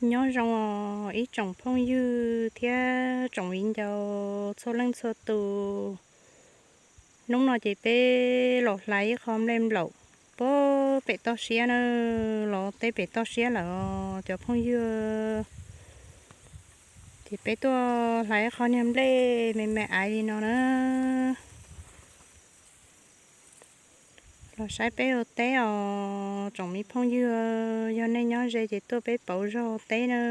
Nyob zoo os ib tsoom phooj ywg thiab tsoom viv ncaus txhua leej txhua tus. Hnub no ces peb los hlais ib qho nplej nplaum puag pem toj siab na, los teb pem toj siab lawm os cov phooj ywg. Ces peb tuaj hlais ib qho niag nplej me me aiv li no na. Los saib peb ua teb os tsoom me phooj ywg, yog nej nyob ze ces tuaj peb pauv zog teb na.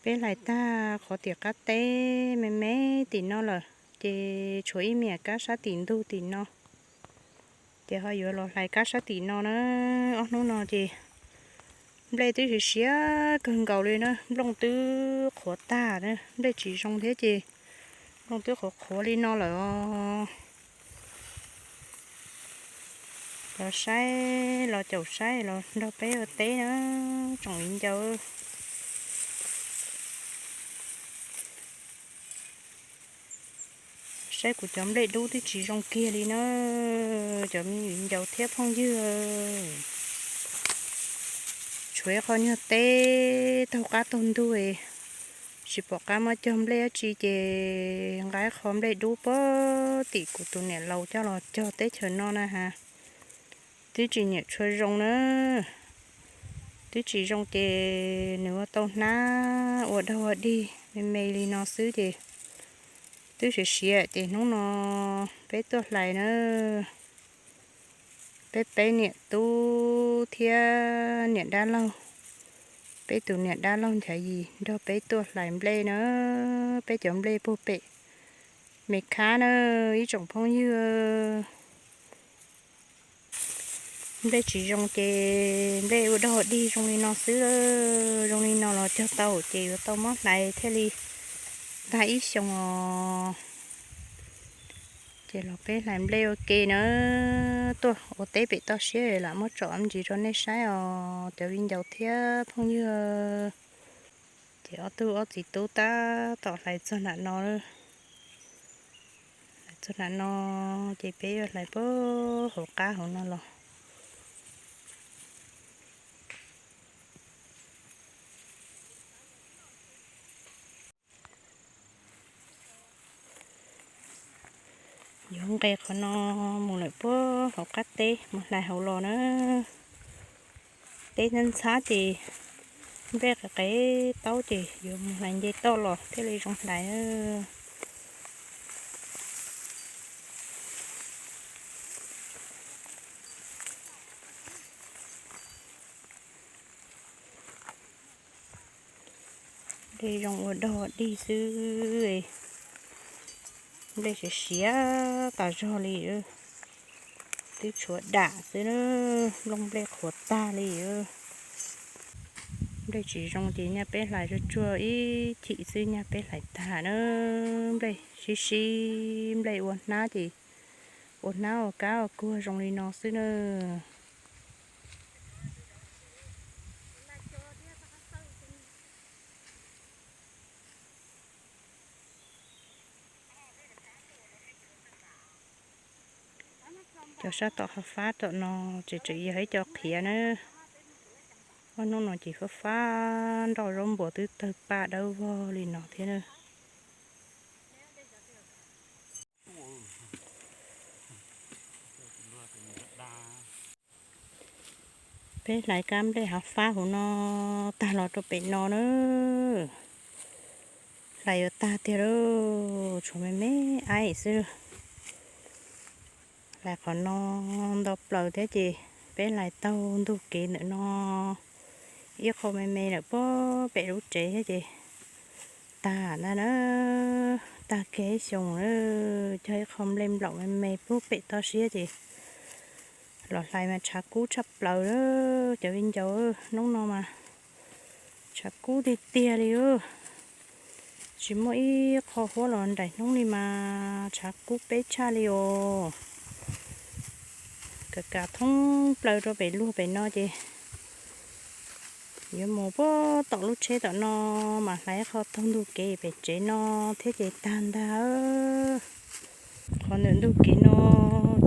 Peb hlais tag qhov tim qab teb me me tim no lawm, ces tshuav ib me nyuam kab sab tim ntug tim no, ces ho yuav los hlais kab sab tim no na. Ob hnub no ces nplej twb siav siav kawg nkaus li na, nplooj twb qhuav tag na, nplej tsis zoo thiab ces nplooj twb qhuav qhuav li no lawm os. Los saib los caum saib los nrog peb ua teb na tsoom viv ncaus. Saib kuv cov nplej dub twb tsis zoo kiag li na cov me viv ncaus thiab phooj ywg. Tshuav ib qho nyuag teb taug qab taug ntug, tsis pom qab muab cog nplej dab tsi ces nqa ib qho nplej dub puag tim kuv tus niam laus coj los cog teb chaws no na has. Twb tsis nyiam tshua zoo na. Twb tsis zoo ces nws ua tau hnab ua dog ua dig me me li no xwb ces twb siav siav ces hnub no peb tuaj hlais na. Peb peb niam tub thiab niam dab laug, peb tus niam dab laug Nchaiv Yis nrog peb tuaj hlais nplej na. Peb cov nplej puag pem me khab na ib tsoom phooj ywg. Nplej tsis zoo ces nplej ua dog dig zoo li no xwb. Zoo li no los cog tau ces yuav tau muab hlais thiaj li tag ib xyoos os. Ces los peb hlais nplej ua ke na. Tuaj ua teb pem toj siab lam muab tsom ntsis rau nej saib os cov viv ncaus thiab phooj ywg. Ces ob tug ob txiv tub tab tom hlais txog nram no. Hlais txog nram no ces peb yuav hlais puag hauv qab hauv no los. Yuav nqes qhov no mus lawm puag hauv qab teb mus hlais hauv los na. Teb ntxhab ntxhab ces nplej qev qev taub ces yuav mus hlais nce toj los thiaj li zoo hlais. Nplej zoo ua dog dig xwb, nplej siav siav tas zog li, twb tshuav dam xwb, nplooj nplej qhuav tag li. Nplej tsis zoo ces nyaj peb hlais tsuag tsuag ib chim xwb nyaj peb hlais tag na. Nplej sib sib, nplej ua hnab ces ua hnab ua kab ua kuag zoo li no xwb na. Cov sab tom hav fab tom no tseem tseem yog ib co qhiav na. Ob hnub no ces fab fab nroj zaub npuas twb tawg paj dawb vog li no thiab na. Peb hlais kab nplej hav fab hauv no tag los rau pem no na. Hlais yuav tag tiag lauj, tshuav me me aib xwb. Hlais qhov no nto plaws thiab ces peb hlais taug ntug kev ntawm no ib qho me me lawm puag pem lub tsev thiab ces tag ntag na. Tag kiag ib xyoos na, cog ib qho nplej nplaum me me puag pem toj siab ces los hlais mas tshav kub tshaj plaws cov viv ncaus, hnub no mas tshav kub tiag tiag li. Tsis muaj ib qho huab los nraim hnub li mas tshav kub peb tshaj li os. Kav kav thoob plaws rau pem luag pem no ces yuav mus puag tom lub tsheb tom no mas hlais ib qho taug ntug kev pem tsev no thiab ces tag ntag. Qhov ntawm ntug kev no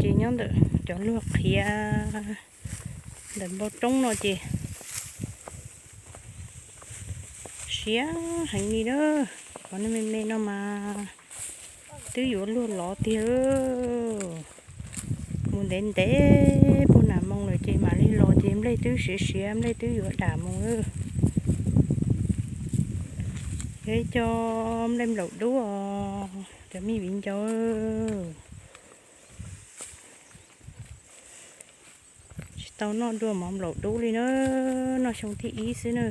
ces nyob ntawm cov luag qhiav Ntawm npoo roob no ces siav heev li na. Qhov me me no mas twb yuav luag lov tiag. Mus ntev ntev puag nram moo lawm ces mam li los ces nplej twb siav siav, nplej twb yuav dam mus lawm. Yog ib co nplej nplaum dub os cov me viv ncaus. Tsis tau noj dua mov nplaum dub li na, noj xyoo thib ib xwb na,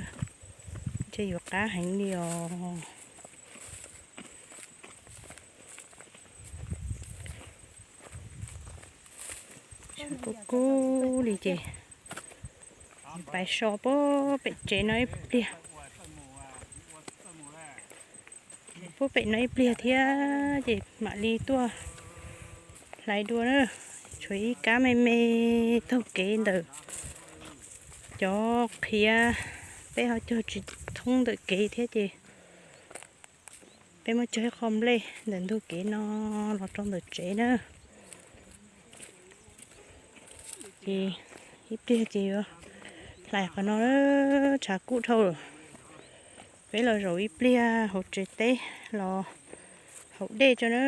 ntshe yuav qab heev li os. Kub kub li ces pais so puag pem tsev no ib pliag. Puag pem no ib pliag thiab ces mam li tuaj hlais dua na. Tshuav ib kab me me taug kev ntawm cov qhiav, peb ho cog tsis thoob ntawm kev thiab ces peb muab cog ib qho nplej ntawm ntug kev no los rau ntawm tsev na. Ces ib pliag ces yuav hlais qhov no, tshav kub dhau lawm. Peb los zaum ib pliag hauv tsev teb los haus dej tso na.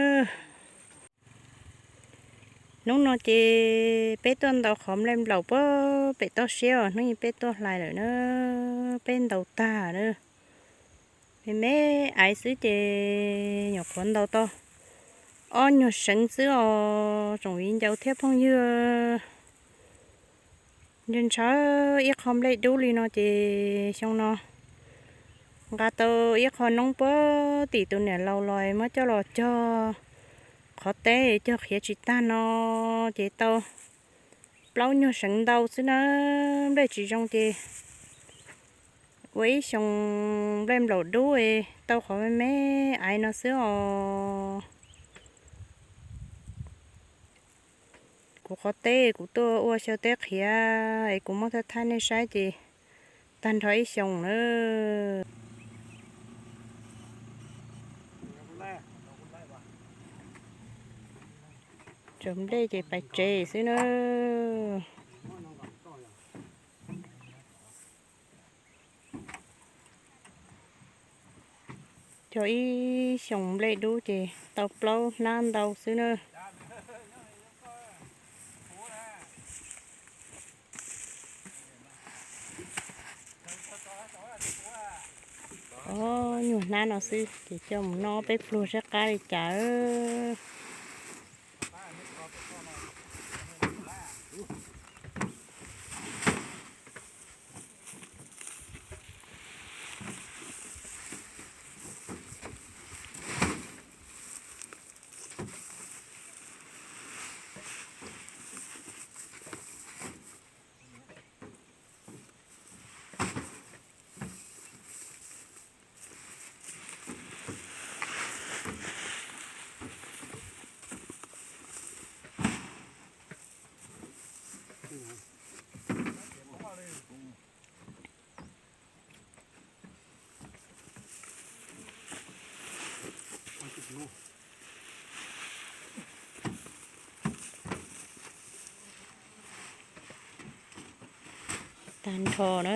Hnub no ces peb tuaj ntaus qhov nplej nplaum puag pem toj siab os, hnub no peb tuaj hlais lawm na, peb ntaus tag na. Me me aiv xwb ces nyuam qhuav ntaus tau ob nyuag seev xwb os tsoom viv ncaus thiab phooj ywg. Ntshaw ntshaw ib qho nplej dub li no ces xyoo no nqa tau ib qho noob puag tim tus niam laus los muab coj los cog qhov teb cog qhiav tsis tag no ces tau plaub nyuag seev ntau xwb na. Nplej tsis zoo ces ua ib xyoos nplej nplaum dub tau qhov me me aiv no xwb os. Kuv qhov teb kuv tuaj ua xyaw teb qhiav es kuv muab thaij thaij nej saib ces tag nrho ib xyoos na. Tsaws nplej ces pais tsev xwb na. Cog ib xyoos nplej dub ces tau plaub hnab ntau xwb na. Ob nyuag hnab no xwb ces coj mus noj peb pluag saib qab li cas. Tag nrho na,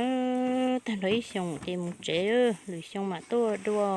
tag nrho ib xyoos ces mus tsev, lwm xyoo mam tuaj dua.